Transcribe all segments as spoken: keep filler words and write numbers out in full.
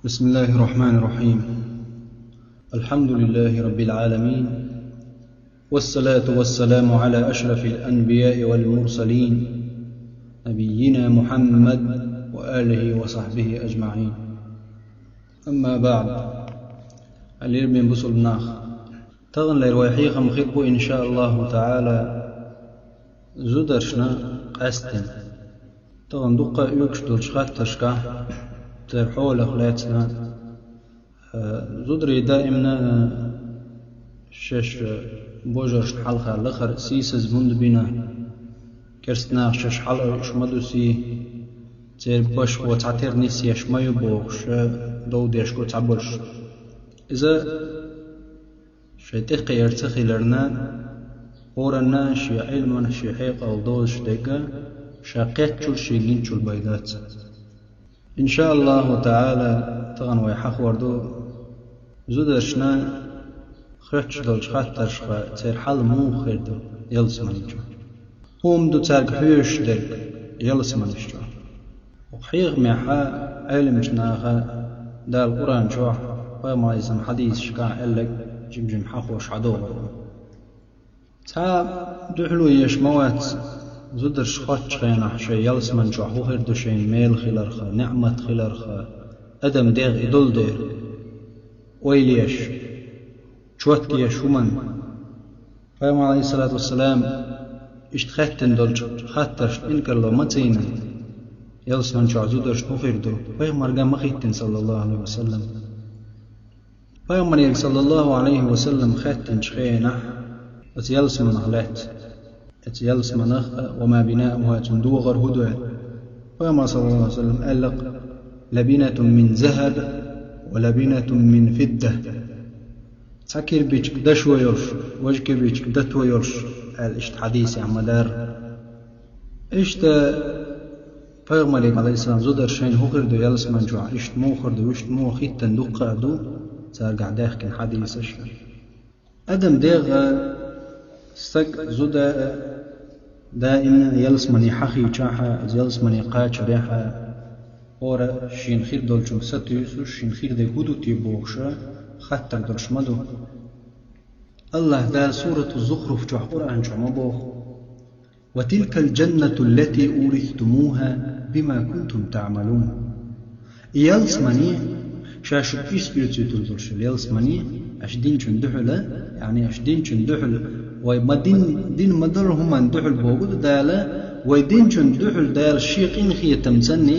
بسم الله الرحمن الرحيم. الحمد لله رب العالمين، والصلاة والسلام على أشرف الأنبياء والمرسلين، نبينا محمد وآله وصحبه أجمعين. أما بعد، Ӏазиз бусалба нах, таханлера вай хьехам хир бу, иншааллаху таала, зударшна къаьсттина. Тахана дуккха а оьгуш долчу хаттаршкахь, церан хьолах лаьцна, э, зударий даимна, э, шаьш, э, божаршна хьалха лахара сийсаза хӀунда бина, керста наха шаьш хьалаойуш ма ду сий, церан башхо цхьатерра нисъеш ма ю бохуш, э, дов деш го цхьаболуш. Иза шайн тӀекхиар ца хиларна, хӀоранна шен Ӏилманах, шен хьекъал дозуш дерг а, ша кхеттачул, шен гинчул бен дац. Иншааллаху таала, тахана вай хьахор ду зударшна хоьттуш долчу хаттаршка, церан хьал муха хир ду ялсамани чу. ХӀун ду цаьрга хьоьжуш дерг ялсаманаш чохь? Оцу хьехамехь Ӏеламчу наха Дала Къуръан чохь, пайхамаран хьадисашкахь аьлларг жим-жим хьахош хьадогӀур ду. Цхьа дуьхьало еш ма вац, зударша хоьттучу хенахь шайн ялсамани чохь хӀун хир ду шайна мел хиларх, неӀмат хиларх, адам дегӀ и долу дела, ойла еш, чот еш хӀуманна. Пайхамар, алейхиссалату вассалам, иштта хаьттина долчу хаттаршна инкарло ма ца йина, ялсамани чохь зударшна хӀун хир ду, пайхамарга ма хаьттина, саллаллаху алейхи ва саллам. Пайхамарга, саллаллаху алейхи ва саллам, хаьттинчу хенахь, оцу ялсаманах лаьцна, оцу ялсаманах, ва ма бинауха, цуьнан догӀар хӀун ду аьлла. Пайхамар, саллаллаху алейхи ва саллам, аьлла-кх: «Лабинатун мин захаб, ва лабинатун мин фидда». Цхьа кирбичка дашо йолуш, важа кирбичка дато йолуш, аьлла иштта хьадисехь ма-дарра. Иштта пайхамарга, алейхиссалам, зударша шайна хӀун хир ду ялсамани чохь, иштта муха хир ду, иштта муха хир ду, дуккха а ду цаьргахь даьхкина хьадисаш. Адам дегӀ, стаг, зуда даимна ялсамани хьахийчахь, ялсамани кхачарехь, хӀора шена хир долчуьнга сатуьйсуш, шена хир дерг хӀун ду те бохуш, хаттар долуш ма ду. Аллаха Дала сурату Зухруф чохь, Къуръан чохь ма боху: «Ва тилкал джаннату ллати уристумуха бима кунтум таъмалун». И ялсамани, ша шуьга ирс оьцуьйтур долуш йолу ялсамани, аша динчун дуьхьала, яъни аша динчун дуьхьала, вай ма дин, дин ма долу хӀуманна дуьхьала боху ду Дала, вай динчун дуьхьала Дала шен къинхетам санна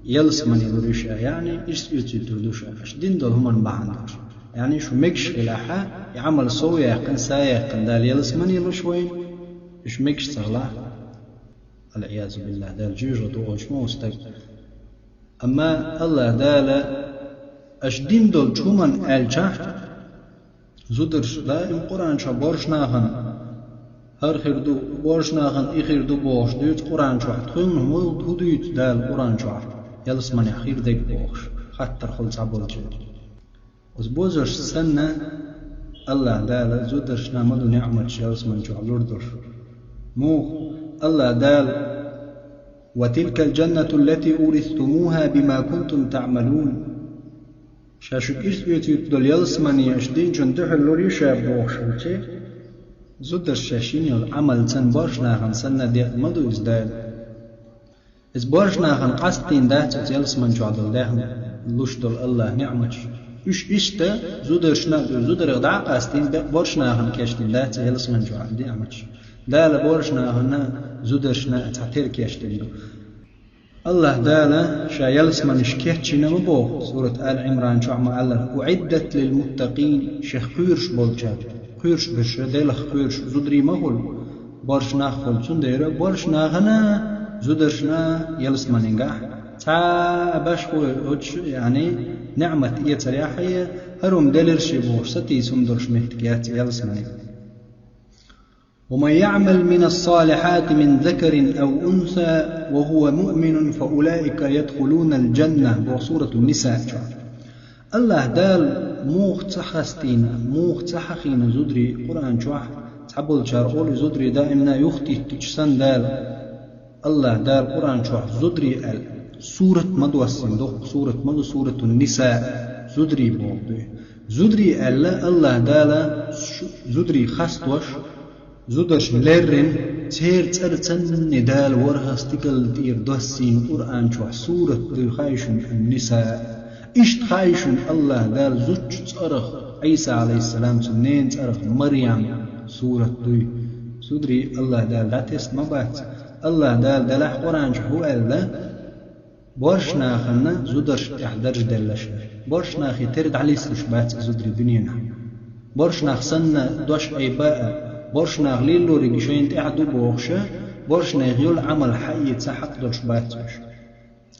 ялсамани лур ю ша, яъни ирс оьцуьйтур ду ша, аша дин долу хӀуманна бахьана долуш. Яъни шу мегаш хилахь, и Ӏамал сов яьккхина, са яьккхина Дала ялсамани луш вайна, уьш мегаш ца хилахь, алъиязу биллахь, Дала жоьжахати ву вайша ма ву стаг. Амма Аллаха Дала аша дин долчу хӀуманна аьлчахь, зударша даим Къуръан чохь борш нахана хӀара хир ду, борш нахана и хир ду бохуш дуьйцу Къуръан чохь, тхуна хӀун дуьйцу Дала Къуръан чохь, ялсаманехь хир дерг бохуш, хаттар хуьлу цхьаболчеран. Оцу бозаршца санна, Аллаха Дала зударшна ма ду неӀматаш ялсамани чохь лур долуш. Муха Аллаха Дала: «Ва тилкал джаннату ллати уристумуха бима кунтум таъмалун». Ша шуьга ирс оьцуьйтуш долу ялсамани аша динчун дуьхьал лур ю ша бохуш хилча, зударша шаьш йина йолу Ӏамал санна, борш нахана санна декъна ма ду иза Дала. Иза борш нахана къастийна дац оцу ялсамани чохь долу даьхна луш долу Аллаха неӀматаш. Уьш иштта зударшна а ду, зударх дӀа а къастийна, бекъ борш нахана кечдина дац ялсамани чохь неӀматаш. Дала борш нахана, зударшна а цхьатерра кечдина ду. Аллаха Дала ша ялсаманиш кечйина ма боху, сурат Али Ӏимран чохь ма-аллара: «Уъиддат лил муттакъин», шех кхоьруш болчара. Кхоьруш берш, Делах кхоьруш зударий ма хуьлу, борш нах хуьлу. Цундела борш нахана, зударшна ялсаманигахь цхьа а башхо оцу, яъни, неӀмат эцарехь а, хӀара хӀума делира шен бохуш, сатийса хӀума долуш меттиг яц ялсамани. «Ва ман яъмал минас-салихати мин закарин ав унса ва хува муъминун фа улаика ядхулунал джанна», боху Суратун Ниса чохь. Аллаха Дала муха ца хастийна, муха ца хьахийна зударий, Къуръан чохь цхьаболчара олу, и зударий даимна юхатиттича санна Дала. Аллаха Дала Къуръан чохь зударий аьлла, Сурат ма ду, ас ин доккха сурат ма ду, Суратун Ниса, зударий боху дуй. Зударий аьлла, Аллаха Дала шу-, зударий хасташ, зударшна леррина, церан цӀарцанна Дала ворхӀ стигала тӀера доссийна Къуръан чохь сурат дуй, хаий шуна, Ан-Ниса. Иштта хаий шуна Аллаха Дала зудчун цӀарах, Ӏийса, Ӏалайхиссалам, цуьнан ненан цӀарах Марьям сурат дуй. Зударий Аллаха Дала дӀатесна ма бац. Аллаха Дала делахь Къуръан чохь хӀун аьлла? Боьрша нахана зударшна тӀехь даржа делла шуна. Боьрша нахе тера дӀалецлуш бац и зударий дуьненахь. Боьрша нах санна дош айба а, боьрша нах лелориг шайна тӀехь ду бохуш а, боьрша нехан йолу Ӏамал хьаэца хьакъ долуш бац уьш.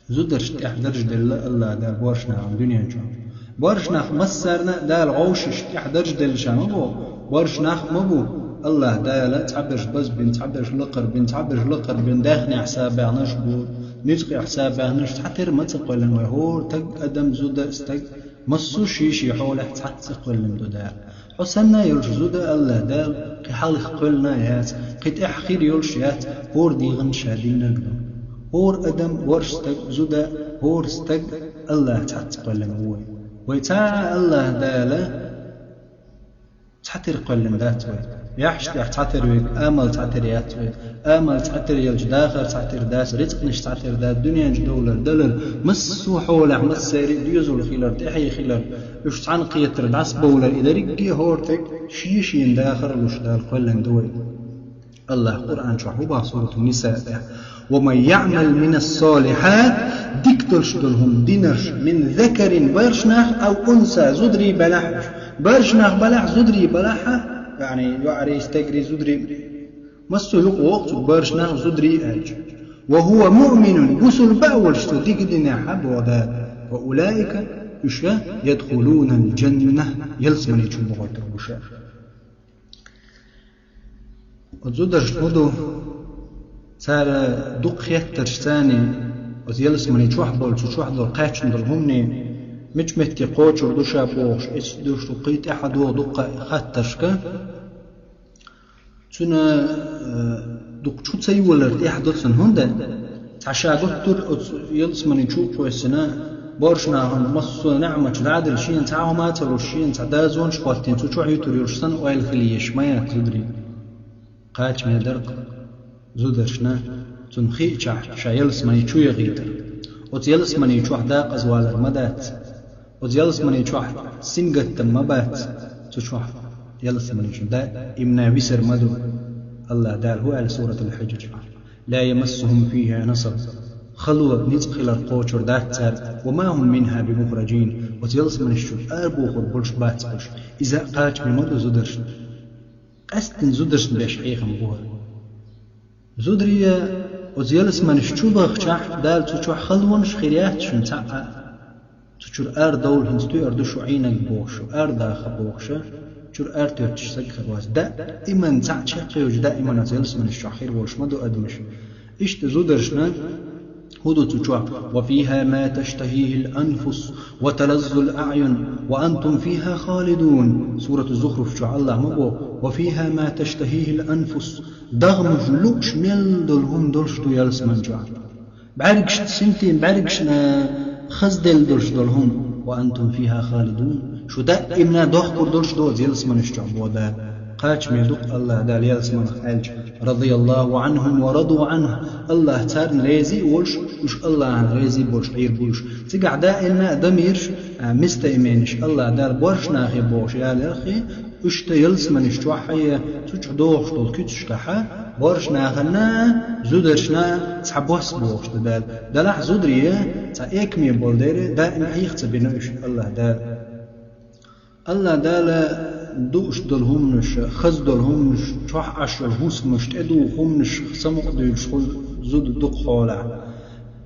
Зударшна тӀехь даржа делла Аллаха Дала боьрша нахана дуьнен чохь. Боьрша нах массарна а Дала гӀовшашна тӀехь даржа делла ша ма боху, боьрша нах а ма бу. Аллаха Дала цхьаберш базбина, цхьаберш лакхара бина, цхьаберш лакхара бина, даьхнехь сабаьхнарш а бу, ницкъехь сабаьхнарш, цхьатера ма ца кхоьллина вай. ХӀора таг, адам, зуда, стаг, массо а шен-шен хьолехь цхьацца кхоьллина ду Дала. Хьо санна йолуш зуда Аллаха Дала кхин хьалха кхоьллина а яц, кхин тӀаьхьа хир йолуш яц, хӀора дегӀан ша динарг ду. ХӀора адам, боьрша стаг, зуда, хӀора стаг Аллаха цхьацца кхоьллина ву вай. Вай цхьа а Аллаха Дала цхьатера кхоьллина дац вай. Яхьаш тӀехь цхьатера верг, амал цхьатера яц вай. Амал цхьатера елча, дахар цхьатера дац, рицкъанаш цхьатера дац, дуьненчу довлар, далар, массо а хьолехь, массеран а доьзал хилар, тӀаьхье хилар, уьш цхьаьна кхетар, дӀасабовлар, и дерриге а хӀора таг шен-шена дахар а луш Дала кхоьллина ду вай. Аллаха Къуръан чохь хӀун боху Суратун Ниса тӀехь: «Ва ман яъмал минас салихьат», дика долуш долу хӀума динарш, «мин закарин», боьрша нах, «ав унса», зударий белахь уьш. Боьрша нах белахь, зударий белахь а, яъни йоӀарий, стегарий, зударий, массо а юкъа воккху цу боьрша нах, зударий аьлча. «Ва хӀува муъминун», гусул баъ волуш цо дика динехь а боху Дала. «Ва улаика», уьш, «ядхулунал джанна», ялсамани чу бохуьйтур бу ша. Оцу зударшна хӀун ду? Цара дукха хеттарш царний, оцу ялсамани чохь болчу, чохь долу кхаьчна долу хӀумане, мича метте кхочур ду ша бохуш, эцу дуьш ду кхин тӀаьхьа догӀу дуккха хаттаршка. Цуьнан, э, дукха чу ца йолар тӀехь до цунна, хӀунда? Цхьа ша гуттар а оцу ялсамани чу а кхоьссина, боьрша нахана массо а неӀматаш дӀа а делла, шена цхьа а хӀума а ца луш, шена цхьа дозанаш а хӀоттийна, цу чохь юьтур йолуш санна ойла хила езаш ма яц зударий. Кхачаме дара-кх зударшна, цунна хиъчахь, ша ялсамани чу яхийтар. Оцу ялсамани чохь дакъазвалар ма дац. Оцу ялсамани чохь сингаттам ма бац. Цу чохь, ялсамани чу, даимна висар ма ду. Аллаха Дала хӀун аьлла Суратул Хьиджр чохь: «Ла ямассухум фиха насаб». Хало, ницкъ хилар кхочур дац цара. «Ва ма хӀум минха бимухраджин». Оцу ялсаманаш чуьра арабохур болуш бац уьш. Иза а кхачаме ма ду зударшна. Къаьсттина зударшна беш хьехам бу хӀара. Зударий, оцу ялсаманаш чу бахчахь, Дала цу чохь халонаш хир яц шуна цхьа а. Цу чуьра арадовла хӀинца туьар ду шу Ӏийнарг бохуш, шу арадаха бохуш, чуьра аратоьттуш стаг хир вац. Даиман цхьаъ чекхйолчу, даиман оцу ялсаманаш чохь хир волуш ма ду адамаш. Иштта зударшна хӀун ду цу чохь? «Ва фиха ма таштахихил анфус, ва талаззул аъюн, ва антум фиха халидун». Сурату Зухруф чохь Аллаха ма боху: «Ва фиха ма таштахихил анфус». Дагамаш лууш мел долу хӀума долуш ду ялсамани чохь. БӀаьргашна синтем, бӀаьргашна хазделла долуш долу хӀума. «Ва антум фиха халидун». Шу даимна дохкур долуш ду оцу ялсаманаш чохь боху Дала. Кхачаме ду-кх Аллаха Дала ялсаманах аьлча: «Радияллаху анхум ва раду анху». Аллах царна реза а волуш, уьш Аллахьан реза а болуш Ӏийр бу уьш. Цигахь даимна а дамирш, а, местоименеш Аллаха Дала боьрша нахе бохуш яларх, уьш тӀе ялсаманаш чохь а, цу чу дохуш долу куьцашкахь а, боьрша нахана а, зударшна а цхьа бос бохуш ду Дала. Делахь зударий, цхьа экаме болу дела, даим хьеха ца бина уьш Аллаха Дала. Аллаха Дала дууш долу хӀуманаш, хаза долу хӀуманаш, чохь Ӏаш йолу хӀусамаш, тӀедугӀу хӀуманаш самукъадуьйлуш хуьлу зуда дукха хьолахь.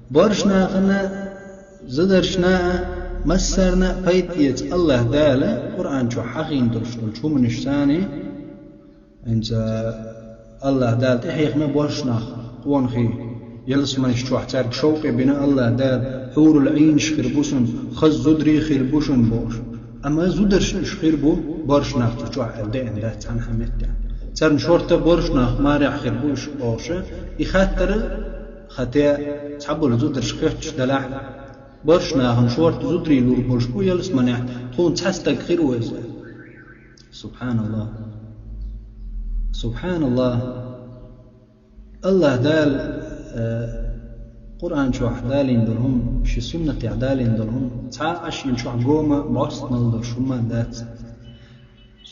Боьрша нахана а, зударшна а, массарна а пайда эца Аллаха Дала Къуръан чохь хьахийна долуш долчу хӀуманаш санна, хӀинца Аллаха Дала тӀехьехна боьрша нах, къонахий, ялсаманаш чохь цаьрга шовкъе бина Аллаха Дала: «Хьурул Ӏийнаш хир бу шуна, хаза зударий хир бу шуна», – бохуш. Амма зударшна уьш хир бу боьрша нах цу чохь аьлла деана дац цхьана а меттехь. Царна шорта боьрша нах марехь хир бу уьш бохуш, и хаттар а хатта цхьаболу зударш хоьттуш делахь, боьрша нахана шорта зударий лур болуш бу ялсаманехь, тхуна цхьа стаг хир ву иза. Субханаллах. Субханаллах. Аллах Дала, э, Къуръан чохь далийна долу хӀума, ши суннатехь далийна долу хӀума, цхьа а шена чохь гома, бӀостанал долуш хӀума дац.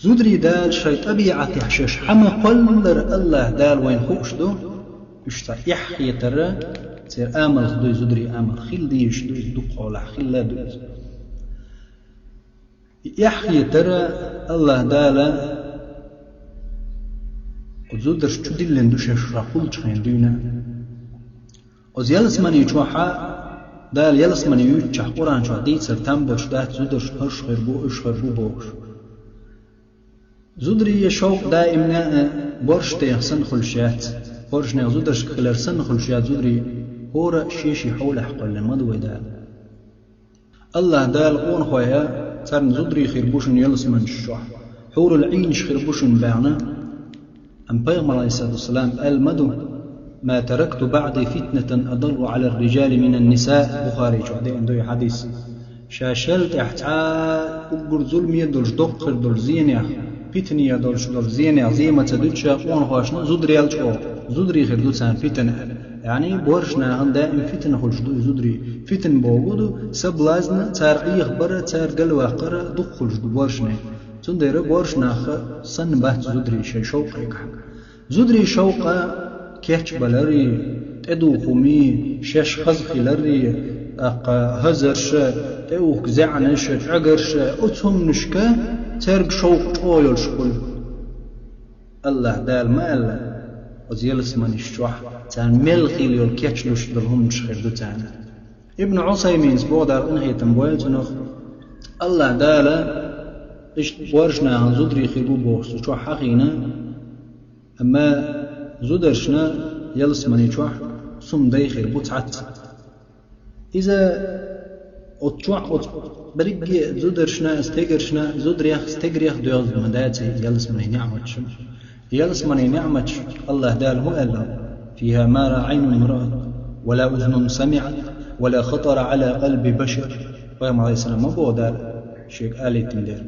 Зударий Дала шайн тӀабиӀатехь шаьш хьан ма кхоллара Аллах Дала вайна хууш ду, уьш цхьа эхь хетара, церан амалх дуй, зударий амал хила дезаш ду, иза дукха хьолахь хилла ду иза. И эхь хетара Аллах Дала оцу зударш чу диллина ду шаьш ша кхуллучу хенахь дуьйна. Оцу ялсамани чохь а, Дала ялсамани юьйцучохь Къуръан чохь дийцар там болуш дац, зударш хӀорш хир бу, уьш хир бу бохуш. Зударийн шовкъ даимна а боьршнех санна хуьлуш яц. Боьршнех зударшка хилар санна хуьлуш яц зударийн. ХӀора а шен-шен хьолехь кхоьллина ма ду вай Дала. Аллах Дала къонахой а, царна зударий хир бу шуна ялсаманаш чохь, хьурул Ӏийнаш хир бу шуна баьхна. Амма Пайхамар, алейхиссалату вассалам, аьлла ма ду: «Ма таракту баъди фитнатан адарру Ӏалар-риджали минан-ниса», Бухари чохь деана ду и хьадис. Ша шел тӀехь цхьа уггар зуламе долуш, доккха хир долу зенех, питане долуш долу зенех, зен ма ца дуьту ша къонахошна, зударел чӀогӀа, зударий хир ду царна питана аьлла. Яъни боьрша нахана даим питана хуьлуш ду и зударий. Питана бохург ду, соблазн, цара Ӏехабар, цара галваккхар дукха хуьлуш ду боьршнех. Цундела боьрша нах санна бац зударий шайн шовкъехь. Зударийн шовкъ кечбаларий, тӀедухумий, шаьш хаза хиларий, тӀаккха хазарш, тӀеухку заьӀнаш, чӀагарш, оцу хӀуманашка цаьрга шовкъ чӀогӀа йолуш хуьлу. Аллах Дала ма аьлла, оцу ялсаманаш чохь царна мел хила йолу кечлуш долу хӀуманаш хир ду царна. Ибн Ӏусайминс боху, Дала къинхетам бойла цунах, Аллах Дала иштта боьрша нахана зударий хир бу бохуш цу чохь хьахийна, амма зударшна ялсамани чохь сум дай хир бу цхьацца. Иза оцу чохь оцу берриге а зударшна, стегаршна, зударех, стегарех доьзна ма дац и ялсамани неӀматаш. Ялсамани неӀматаш Аллах Дала хӀун аьлла: «Фиха ма ра Ӏайнун раат, ва ла узнун самиӀат, ва ла хатара Ӏала къалби башар». Пайхамар, алейхиссалам, ма боху Дала шега алийтина дера.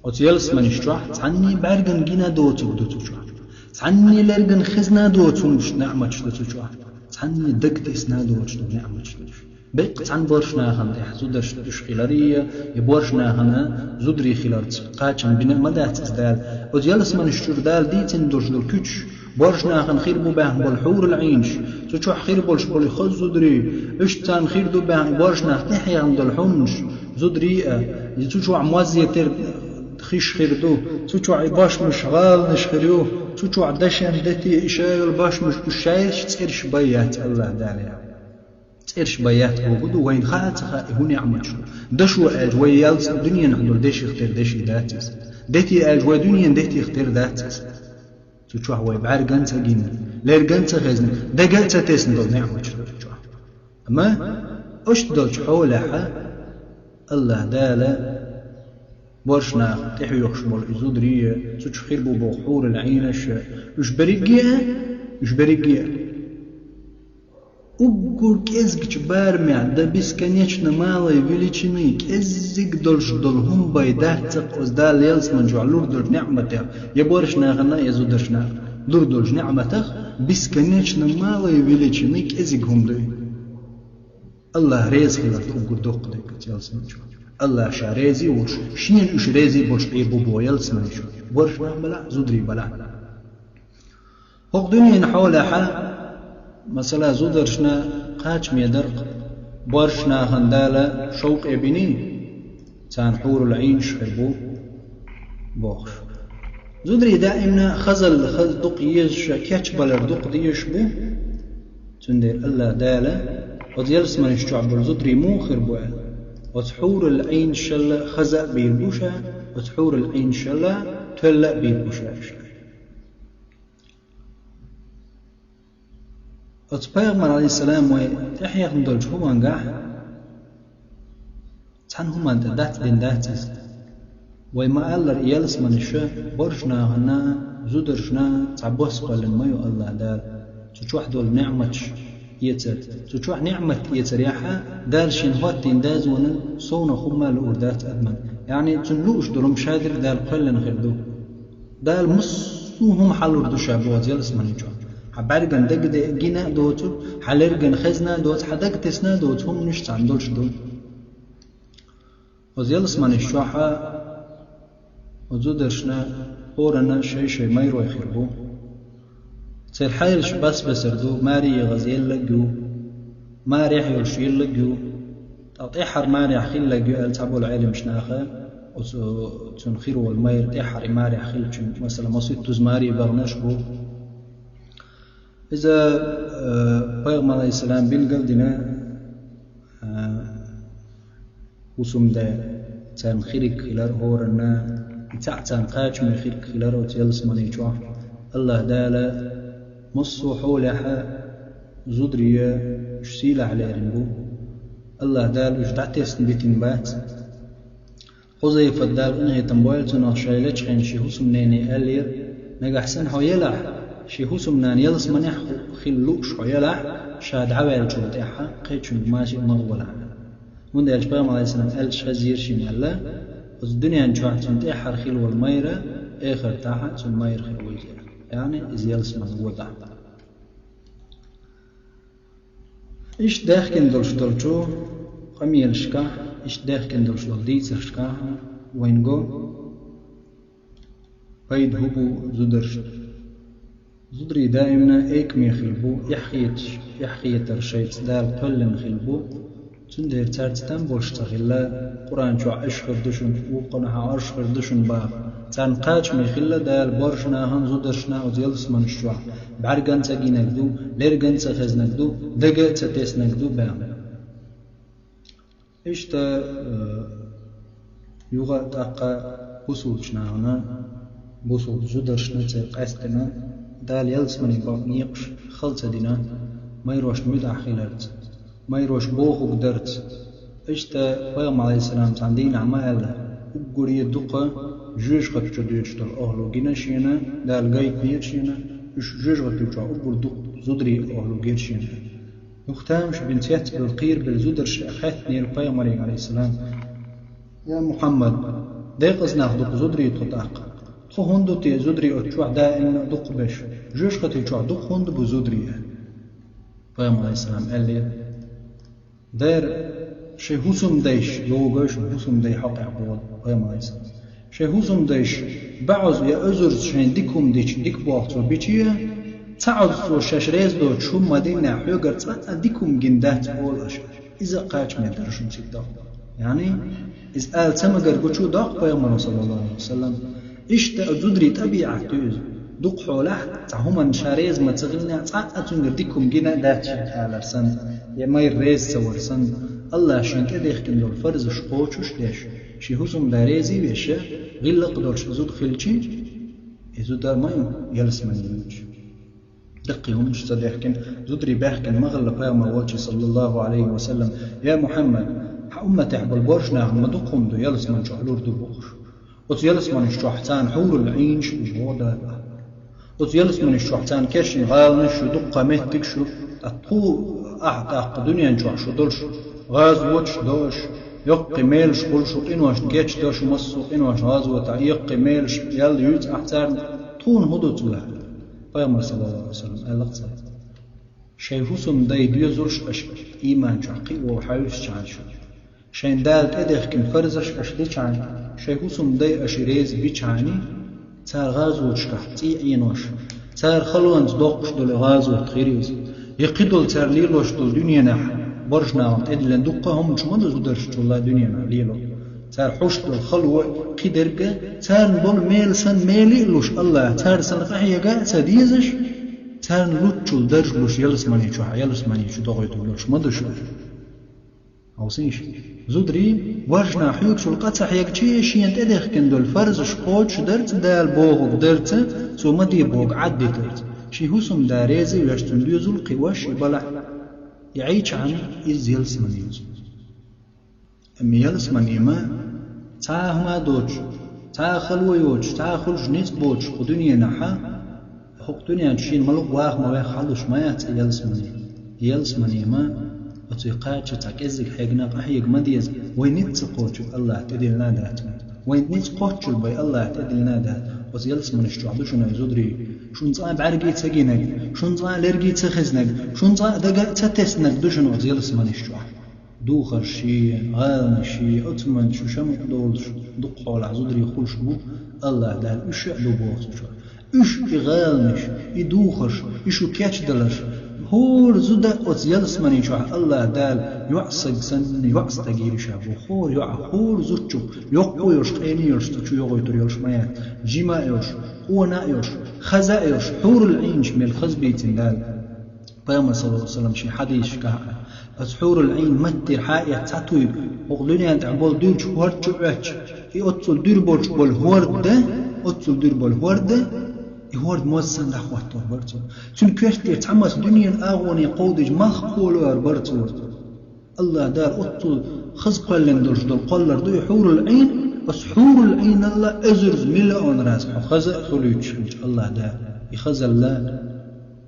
Оцу ялсаманаш чохь цхьанне бӀаьрган гина доцург ду цу чохь. Цхьанне лерган хезна доцург неӀматаш ду цу чохь. Цхьанне даг тесна доцург неӀматаш ду. Беккъа цхьана боьрша нахана тӀехь зударшна уьш хиларий, я боьрша нахана зударий хиларца кхачам бина а ма дац иза Дала. Оцу ялсаманаш чуьра Дала дийцина долуш долу куьчаш, боьрша нахана хир бу баьхна болу хьурул Ӏийнаш, цу чохь хир болуш болу хаза зударий, уьш царна хир ду баьхна боьрша нах тӀехьехна долу хӀуманаш, зударий а, и цу чохь моззе тера хиш хир ду, цу чохь и бошмаш, гӀаланаш хир ю, цу чохь дашан дети, и шайолу бошмаш, уьш шайш цӀераш бай яц Аллах Дала. ЦӀераш бай яц бохург ду, вайна хаа а ца хаьа, и хӀун неӀматаш ду. Дашо аьлча, вай ялсамани дуьненахь долу деших тера деши дац иза. Дети аьлча, вай дуьненан детих тера дац иза. Цу чохь вай бӀаьрган а ца гина, лерган а ца хезна, дага а ца тесна долу неӀматаш ду цу чохь. Амма оцу долчу хьолехь Аллах Дала боьрша нах тӀехьоьхуш болу и зударий, цу чу хир бу боху хьурул Ӏийнаш, уьш берриге а, уьш берриге а. Уггар кӀезгачу барамехь до бесконечно малой величины кӀеззиг долуш долу хӀума бай дац-кх оцу Дала ялсамани чохь лур долчу неӀматех, я боьрша нахана, я зударшна лур долчу неӀматах бесконечно малой величины кӀезиг хӀума ду. Аллах реза хиларх уггар доккха дерг ду ялсамани чохь. Аллах ша реза а волуш, шена уьш реза а болуш Ӏийр бу боху ялсамани чохь. Боьрша нах балахь, зударий балахь. ХӀокху дуьненан хьолехь, масала, зударшна кхачаме дара-кх, боьрша нахана Дала шовкъе биний, царна хьурул Ӏийнаш хир бу бохуш. Зударий даимна хазалла, хаза дукха езаш, кечбалар дукха дезаш бу. Цундела Аллах Дала оцу ялсаманаш чохь болу зударий муха хир бу аьлла, оцу хьурул Ӏийнашалла хаза а бийр бу ша, оцу хьурул Ӏийнашалла тоьлла а бийр бу ша. Оцу пайхамар, алейхиссалам, вай тӀехьехна долчу хӀумангахь цхьана хӀуманна тӀе дацдина дац иза. Вай ма-аллара, ялсаманаш боьрша нахана, зударшна цхьа бос кхоьллина ма ю Аллах Дала. Цу чохь долу неӀматаш, эцар. Цу чохь ниӀмат эцарехь а, Дала шена хӀоттийна дозанна совнах хӀумма а луур дац адамна. Яъни, цунна лууш долу хӀума шадерг Дала кхоьллина хир ду. Дала массо а хӀума хьалур ду ша боху ялсамани чохь. Хьан бӀаьргана дага де-, гина а доцург, хьан лергана хезна а доцург, хьан дага тесна а доцург, хӀуманаш цхьаьна долуш ду. Оцу ялсаманаш чохь а оцу зударшна хӀоранна шай-шай майрой хир бу. Церан хьелаш бас-басар ду, маре егӀаза еллаг ю, марехь йолуш еллаг ю, ткъа тӀаьххьара марехь хиллаг ю аьлла цхьаболу Ӏеламчу наха, оцу, цунна хир волу майра тӀаьххьара и марехь хиллачуьнга, масала, масийттаза маре баханарш бу. Иза, э, пайхамар, алейхиссалам, билгал дина, э, хӀусамда царна хирг хилар хӀоранна, и цхьаъ царна кхачаме хирг хилар оцу ялсамани чохь. Аллаха Дала массо а хьолехь а зударий уьш сийлахь лерина бу. Аллаха Дала уьш дӀатесна битина бац. Хузайфат, Дала къинхетам бойла цунах, шайн лечу хенахь шен хӀусамнене аьллера: «Нагахь санна хьо елахь, шен хӀусамнана ялсаманехь хила лууш хьо елахь, ша дӀаваьллачул тӀаьхьа кхечуьнга машин ма гӀолахь». ХӀунда аьлча пайхамар, алейхиссалам, аьлча хезира шена аьлла: «Оцу дуьнен чохь цунна тӀаьххьара хила волу майра, эхартахь а цунна майра хир ву иза». Яъни иза ялсамани ву тӀаккха. Иштта даьхкина долуш долчу къамелашкахь, иштта даьхкина долуш долу дийцаршкахь вайна го пайда хӀун бу зударшна. Зударий даимна экаме хила бу, эхь хеташ, эхь хетар шайца Дала кхоьллина хила бу. Цундела цаьрца там болуш ца хилла, Къуръан чохь: «Аша хир ду шуна, вукхунна хьан Ӏарш хир ду шуна», – баха. Царна кхачаме хилла Дала борша нахана, зударшна оцу ялсаманаш чохь. БӀаьргана ца гинарг ду, лергана ца хезнарг ду, дага а ца теснарг ду баьхна. Иштта, э, юха а тӀаккха бусулчу нахана, бусулчу зударшна церан къаьсттина Дала ялсамани бакъ некъаш хала ца дина, майрошна муьтӀахь хиларца, майрош бохург дарца. Иштта пайхамар, алейхиссалам, цхьана дийнахь ма аьлла: «Уггаре дукха жоьжахати чу доьдуш долу охьалу гина шена, Дала гайтинера шена, уьш жоьжахати чохь уггар дукха зударий охьалу гира шена». Юха тамаш бина, цецбевлла, кхерабевлла зударша хаьттинера пайхамаре, алейхиссалам: «Я Мухьаммад, декъаза нах ду-кх зударий тхо тӀаккха? Тхо хӀунда ду те зударий оцу чохь даимна а дукха беш? Жоьжахати чохь дукха хӀунда бу зударий?» Пайхамар, алейхиссалам, аьллера: «Дера, шайн хӀусамдайша, йогуш хӀусамдай хьокъехь болу пайхамар иза. Шайн хӀусамдайша баьӀаза я оьзурза шайн дика хӀума дича, дика болх цо бича, ца Ӏоза цо шаьш реза доцуш хӀума ма диннехь, хьоьгара цкъа а дика хӀума гина дац, олу аша. Иза а кхачаме дара шуна цига доккху». Яъни, иза ала ца магар гучу доккху пайхамаро, саллаллаху алейхи ва саллям. Иштта а зударий тӀабиӀат ю иза. Дукха хьолахь, цхьа хӀуманна ша реза ма ца хилнехь, цкъа а цуьнгара дика хӀума гина дац шен алар санна, я майра реза ца вар санна, Аллаха шен тӀедехкина долу фарзаш кхочуш а деш, шен хӀусамда реза а веш, гӀиллакх долуш и зуда хилчи, и зуда ма ю ялсамани йоцуш. Даккхий хӀуманаш ца дехкина, зударий баьхкина ма хилла пайхамар волчу, саллаллаху алейхи ва саллям: «Я Мухьаммад, хьан умматехь болу борша нахана ма дукха хӀума ду ялсамани чохь лур ду бохуш. Оцу ялсаманаш чохь царна хьурул Ӏийнаш бу боху Дала. Оцу ялсаманаш чохь царна кешнийн гӀаланаш ю, дуккха меттигаш ю, ткъа тхо ахь тӀаккха дуьнен чохь шу долуш, гӀазоташ до аша, йоккхий мелаш хуьлу шу, къиношна гечдо шу массо а къиношна гӀазотехь, йоккхий мелаш ял юьйцу ахь царна, тхуна хӀун ду цуьнан?» Пайхамар, саллаллаху алейхи ва саллям, аьлла-кх цаьрга: «Шайн хӀусамдай доьзалш аша ийман чохь кхио хьаьвсичхьана шу, шайн Дала тӀедехкина фарзаш аша дичхьана, шайн хӀусамдай аша реза бичхьана, цара гӀазоташкахь цӀий Ӏенош, цара халонца доккхуш долу гӀазот хир иза. Я кхидолу цара лелош долу дуьненахь борша нахана тӀедиллина дуккха а хӀуманаш ма ду зударшчул а дуьненахь лело. Цара хьуш долу хало а, кхидерг а, царна болу мела санна мела а луш Аллаха, цара санна къахьега а ца дезаш, царна луччул даржа луш ялсамани чохь, ялсамани чу догӀуьйтур долуш ма ду шу». Хьовсийша, зударий, борша нах хьоьгучул къа ца хьегчи, шена тӀедехкина долу фарзаш кхочуш дарца, Дала бохург дарца, цо ма де бохург Ӏаддитарца, шен хӀусамда реза а веш, цуьнан доьзал кхиош и балахь, и Ӏийчхьана иза ялсамани ю иза. Амма ялсамани ма, цхьа а хӀума а доцуш, цхьа а хало йоцуш, цхьа а хуьлуш ницкъ боцуш кху дуьненахь, хӀокху дуьнен чу шена ма-луъу ваха ма ваьхна хьалуш ма яц и ялсамани. Ялсмане ма, оцу кхача цхьа кӀеззиг хьегна къахьега ма деза, вай ницкъ ца кхочург АллахӀа тӀедиллина а дац вайна. Вайна ницкъ кхоччург вай АллахӀа тӀедиллина а дац. Оцу ялсманаш чохь ду шуна и зударий. Шуна цкъа а бӀаьрги ца гинарг, шуна цкъа а лерги ца хезнарг, шуна цкъа а дага а ца теснарг ду шуна оцу ялсманаш чохь. Духарши, гӀаланаши, оцу ман шу шамукъ долуш, дукха хьолахь зударий хуьлуш бу, АллахӀ Дала уьш а ду боху цу чохь. Уьш и гӀаланаш, и духарш, и шу кечдаларш, хӀора зуда оцу ялсмани чохь АллахӀ Дала йоӀ саг санна, йоӀ стаг йийр ю ша боху. ХӀора йоӀ, хӀора зудчух, йоккха а йолуш, къена а йолуш, цу чу йогӀуьйтур йолуш ма яц. Жима а йолуш, къона а йолуш, хаза а йолуш, хьурул Ӏийнаш мел хаза бийцина Дала. Пайхамар, саллаллаху алейхи ва саллям, шен хьадисашкахь а: «Аса хьурул Ӏийн маттера хьаэцна цхьа туй, хӀокху дуьнен тӀехь болу дуьрачу хӀорда чу оьттуш, и оццул дуьра болчу болу хӀорда, оццул дуьра болу хӀорда, и хӀорда моз санна дӀахӀоттор бара цо. Цуьнан коьртера цхьа маса дуьненан агӀоне кховдийча малх кхолор бара цо». АллахӀ Дала оццул хаза кхоьллина долуш долу кхоллар ду и хьурул Ӏийн, аса хьурул Ӏийналла эзарза, миллион раз хьо хаза а хуьлуьйтуш хилча АллахӀ Дала, и хазалла.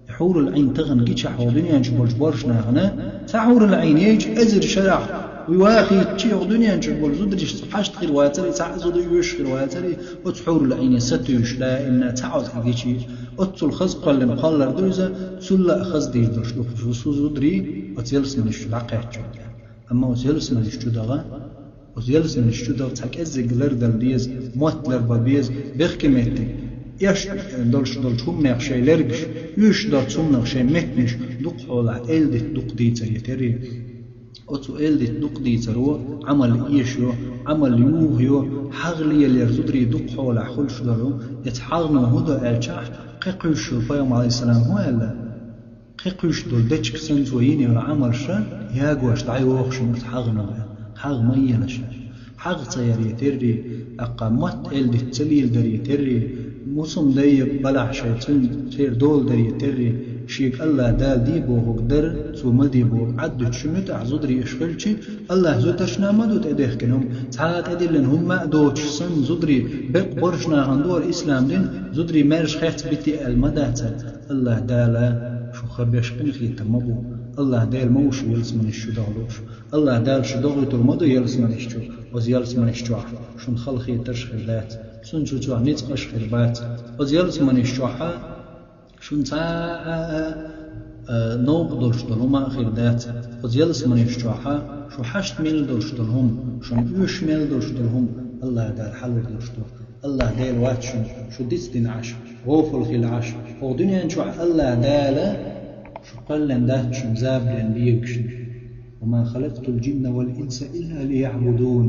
И хьурул Ӏийн тахана гичахь хӀокху дуьнен чу болчу боьрша нахана, цхьа хьурул Ӏийн яйча эзар шарахь, и вахийтча хӀокху дуьнен чу болу зударшца хьашт хир вацара, цхьа а зуда оьшуш хир вацара, оцу хьурул Ӏийне сатуьйсуш даимна цхьа Ӏоза хьигичи, оццул хаза кхоьллина кхоллар ду иза, цулла а хаза дийр долуш ду кху зударий оцу ялсманаш чу дӀакхаьчча. Амма оцу ялсманаш чу даха, оцу ялсманаш чу даха цхьа кӀеззиг лардала деза, мотт ларбан беза, бехке меттиг. Эш долуш долчу хӀуманех шайн лергаш, оьшуш доцу хӀуманах шайн меттанаш дукха хьолахь элдитта дукха дийцаре терри. Оцу элдитта дукха дийцаро Ӏамал эшайо, Ӏамал юхайо, хьагӀ лелаяр зударий дукха хьолахь хуьлуш долу, эца хьагӀно хӀун до аьлчахь, кхин кхуьйсуш йолу пайхамар, алейхиссалам, хӀун аьлла? Кхин кхуьйсуш долу дечиг санна цо йина йолу Ӏамалш ягош дӀайохуш ма ду хьагӀ ма ваьлла, хьагӀ ма елаш. ХьагӀ ца яре терри, тӀаккха мотт элдитта ца леладаре терри, мусум дай балахь шайн цуьнан церан дола даре терри, шега АллахӀ Дала де бохург дара, цо ма де бохург Ӏад дуьтуш муьтӀахь зударий иш хилчи, АллахӀ зударшна ма ду тӀедехкина хӀума, цхьа а тӀедиллина хӀумма а доцуш санна зударий, бекъа боьрша нахана дора ислам дин, зударий маьрша хецбити аьлла ма дац. АллахӀ Дала шу хабеш къинхетам ма бу. АллахӀ Дела ма ву шу ялсманаш чу даха лууш. АллахӀ Дала шу дохуьйтур ма ду ялсманаш чу, оцу ялсманаш чохь шуна халахетарш хир дац, цуьнан чу чохь ницкъаш хир бац. Оцу ялсманаш чохь шуна цхьа а, а, а, новкъа долуш долу хӀума а хир дац. Оцу ялсманаш чохь шу хьашт мел долуш долу хӀума, шуна оьшуш мел долуш долу хӀума АллахӀ Дала хьалур долуш ду. АллахӀ Дела вац шуна, шу дицдина Ӏаш, гӀопал хила Ӏаш. ХӀокху дуьнен чохь АллахӀ Дала шу кхоьллина дац шуна забарен бегашна. «Ва ма халакътул джинна вал инса илла лияъбудун».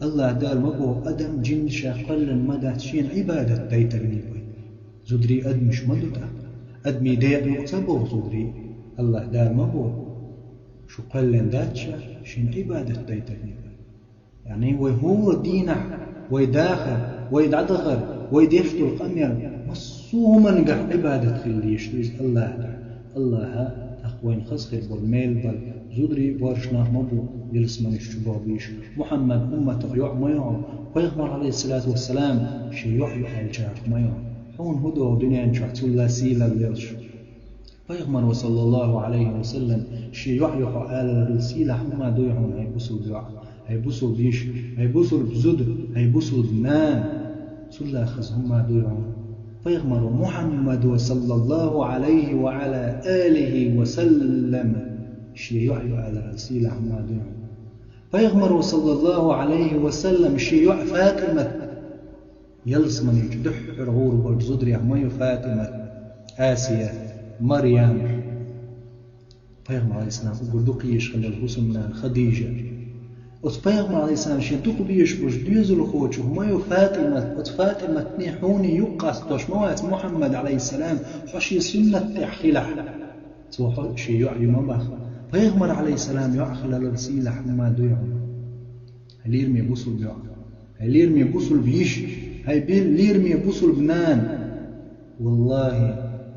АллахӀ Дала ма боху, адам, джин ша кхоьллина ма дац шена Ӏибадат дайтарний вай. Зударий адамаш ма ду тӀаккха. Адамийн декъа юкъа ца боху зударий. АллахӀ Дала ма боху, шу кхоьллина дац ша шена Ӏибадат дайтарний вай. Яъни вай хӀора дийнахь, вай дахар, вай дӀадахар, вай деш долу къамел, массо а хӀуманигахь Ӏибадат хила дезаш ду иза АллахӀана. АллахӀа тӀаккха вайна хаза хир болу мел бала, зударий а боьрша нах ма бу, ялсманаш чу боху бийш. Мухьаммад умматах йоӀ ма ю хьо, пайхамар, алейхиссалату вассалам, шен йоӀ ю аьллачарах ма ю хьо. Хьуна хӀун догӀу дуьнен чохь цул а сийлалла йолуш? Пайхамаро, саллаллаху алейхи ва саллам, шен йоӀ ю хьо аларал сийлахь хӀума дуй хьуна, хӀай бусулба йоӀ, хӀай бусулба йиш, хӀай бусулба зуда, хӀай бусулба нана. Цул а хаза хӀума дуй хьуна. Пайхамаро Мухьаммадо, саллаллаху алейхи ва ала алихи ва саллам, шен йоӀ ю аларал сийлахь хӀума дуй хьуна. Пайхамаро, саллаллаху алейхи ва саллам, шен йоӀ ФатӀимат, ялсмани чу дуьххьара гӀур болчу зударех ма ю ФатӀимат, Асия, Марьям. Пайхамар, алейхиссалам, уггар дукха йиш хилла бусулба нана Хадижа. Оцу пайхамар, алейхиссалам, шен дукха безаш болчу доьзалхочух ма ю ФатӀимат, оцу ФатӀиматний хьуний юкъ къастош ма вац Мухьаммад, алейхиссалам, хьо шен суннат тӀехь хилахь. Цо хьо шен йоӀ ю ма баха. Пайхамар, алейхиссалам, йоӀ хилалар сийлахь хӀума дуй хьуна. Хьай лераме бусулба йоӀ, хьай лераме бусулба йиш, хьай бил-, лераме бусулба нана. Валлахи,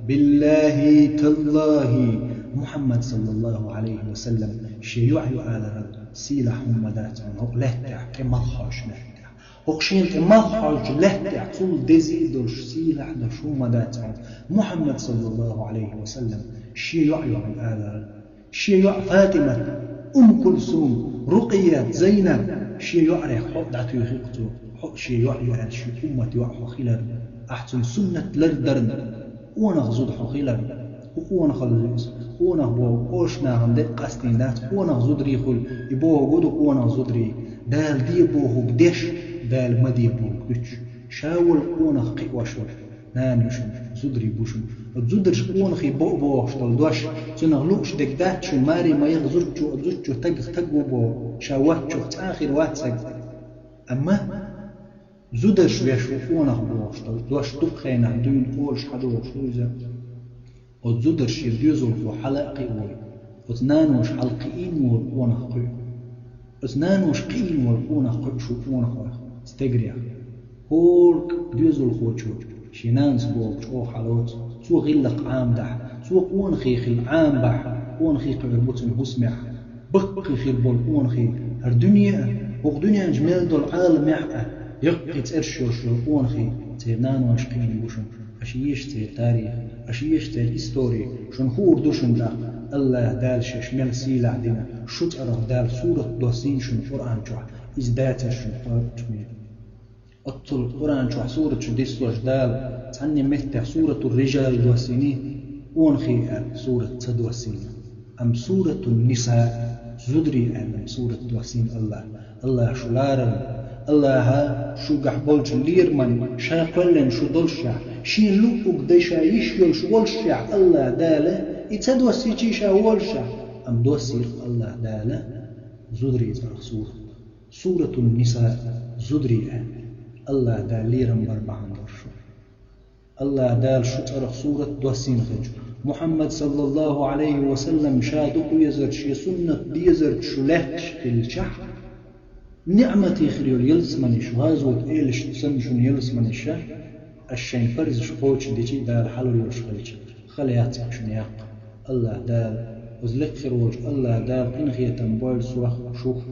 биллахи, таллахи, Мухьаммад, саллаллаху алейхи ва саллам, шен йоӀ ю аларал сийлахь хӀума дац хьуна хӀокху лаьттахь, тӀе малх хьожучу лаьттахь. ХӀокху шена тӀе малх хьожучу лаьттахь цул дезий долуш, сийлахь долуш хӀума дац хьуна. Мухьаммад, саллаллаху алейхи ва саллам, Шен йоӀ йоӀ алар. Шен йоӀ ФатӀимат, Умм Кулсум, Рукъият, Зайнаб, шен йоӀарех хьо дӀатуьйхира цо. Хьо шен йоӀ ю аьлла, шен уммат йоӀ хьо хилар. Ахь цуьнан суннат лардарна къонах зуда хьо хилар. ХӀу къонахалла ю иза. Къонах боху оьрсийн нахана декъа къастийна дац, къонах зударий хуьлу, и бохург ду къонах зударий. Дала де бохург деш, Дала ма де бохург дуьтуш. Ша волу къонах кхиош вара. Нана ю шуна, зударий бу шуна. Оцу зударша къонахий бо а бохуш долу дош, цунах лууш дерг дац шуна, маре ма яха зудчо, оцу зудчо тагах таг ву боху, ша воцчух цкъа а хир вац стаг. Амма зударша веш ву къонах бохуш долу дош дукха хенахь дуьйна олуш хьадогӀуш ду иза. Оцу зударша шен доьзалхо хьала а кхиавой, оцу наноша хьалакхиийна волу къонах кхуьу. Оцу наноша кхиийна волу къонах кхуьу шу къонахойх, стегарех. ХӀора доьзалхочо шен нанас бохучу оха хьалоцу, цо гӀиллакх Ӏамадахь, цо къонахий хилла Ӏамабахь, къонахий кхуьур бу цуьнан хӀусамехь. Баккхий хир болу къонахий хӀара дуьне а, хӀокху дуьнен чу мел долу Ӏаламехь а, яккхий цӀераш йолуш йолу къонахий церан наноша кхиийна бу шуна. Аша еша церан тарих, аша еша церан истори, шуна хуур ду шуна тӀаккха, АллахӀа Дала шаьш мел сийлахь дина, шу цӀарах Дала сурат доссийна шуна Къуръан чохь, иза дацара шуна кхочушбен. Оццул Къуръан чохь сураташ дисалуш Дала цхьанне меттехь Суратур-Рижал доссийний, къонахий аьлла сурат ца доссийна. Амма Суратун-Ниса, зударий аьлла сурат доссийна АллахӀа. АллахӀа шу ларарна, АллахӀа шуьгахь болчу лераман ша кхоьллина шу доллушехь, шен луъург дан ша йиш йолуш воллушехь, АллахӀа Дала и ца доссийчий ша воллушехь, амма доссийра АллахӀа Дала зударий цӀарах сурат. Суратун-Ниса, зударий аьлла. АллахӀа Дала лерам бар бахьана долуш шу. АллахӀа Дала шу цӀарах сурат доссийна хилча, Мухьаммад саллаллахӀу Ӏалайхи ва саллам ша дукха везарчу, шен суннат дезарчу шу лаьтташ хилчахь, ниӀматий хир йолу ялсаманеш, гӀазот элаш санна шуна ялсаманеша, аш шайн парзаш кхочушдичи Дала хьалур йолуш хилча, хала яц шуна яккха. АллахӀа Дала, оцу лекха хир волчу АллахӀа Дала къинхетам бойла сох, шух.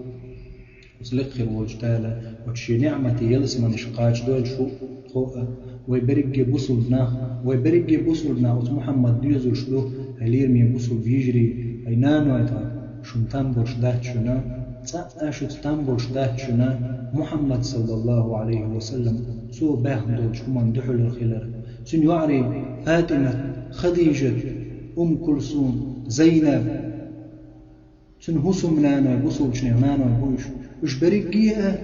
Оцу лекха хир волчу Дала оцу шен ниӀматийн ялсаманеш кхачадойла шу, тхо а, вай берриге бусулба нах, вай берриге бусулба нах оцу Мухьаммад доьзалш ду, хьайн лераме бусулба йижарий, хьайн наной тхан, шуна там болуш дац шуна, цкъа а шуьца там болуш дац шуна, Мухьаммад саллаллахӀу Ӏалайхи ва саллам, цо баьхна долчу хӀуманна дуьхьал хилар. Цуьнан йоӀарий ФатӀимат, Хадижат, Умм Кулсум, Зайнаб, цуьнан хӀусамнаной, бусулбанех наной бу уьш. Уьш берриге а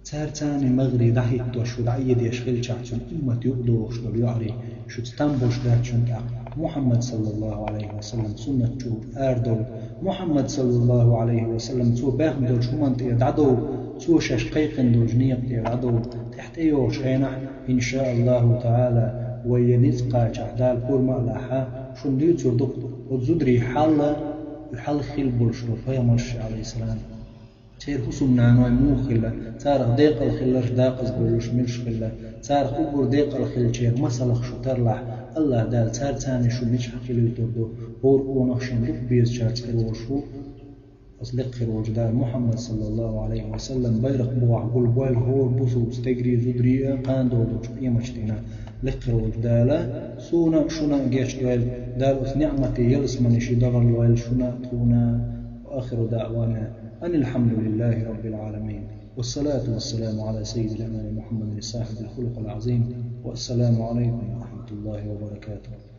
цара царна магӀарий дӀахӀиттош, шу дӀаэдеш хилчахь, цуьнан уммат юкъадогӀуш долу йоӀарий, шуьца там болуш дац шуна тӀаккха, Мухьаммад саллаллахӀу Ӏалайхи ва саллам суннат чу арадовла. Мухьаммад саллаллахӀу Ӏалайхи ва саллам, цо баьхна долчу хӀуманна тӀера дӀадовла, цо шаьш кхайкхина долчу некъа тӀера дӀадовла. ТӀехь тӀейогӀучу хенахь, иншааллахӀу таӀала, вай я ницкъ кхачахь, Дала пурба а лахь, шуна дуьйцур ду оцу зударийн хьал, и хьал хилла болуш долу пайхамарш, Ӏалайхиссалам. Церан хӀусамнаной муха хилла, царах декъала хилларш, декъаза бевлларш милаш хилла, царах уггар декъала хиллачеран масалах шу тарлахь, АллахӀа Дала цара царна шу мичахь хилийтур ду, хӀора къонах шен дукха безачаьрца кхир волуш ву. Оцу лекха хир волчу Дала Мухьаммад саллаллахӀу Ӏалайхи ва саллам байракх бухахь гулбойла хӀора бусулба стегарий, зударий а, кхана долчу къематдийнахь. Лекха хир волчу Дала суна а, шуна а гечдойла, Дала оцу ниӀматийн ялсаманешийн дагӀар лойла шуна а, тхуна а. وآخر دعوانا أن الحمد لله رب العالمين، والصلاة والسلام على سيد الأنام محمد صاحب الخلق العظيم، والسلام عليكم ورحمة الله وبركاته.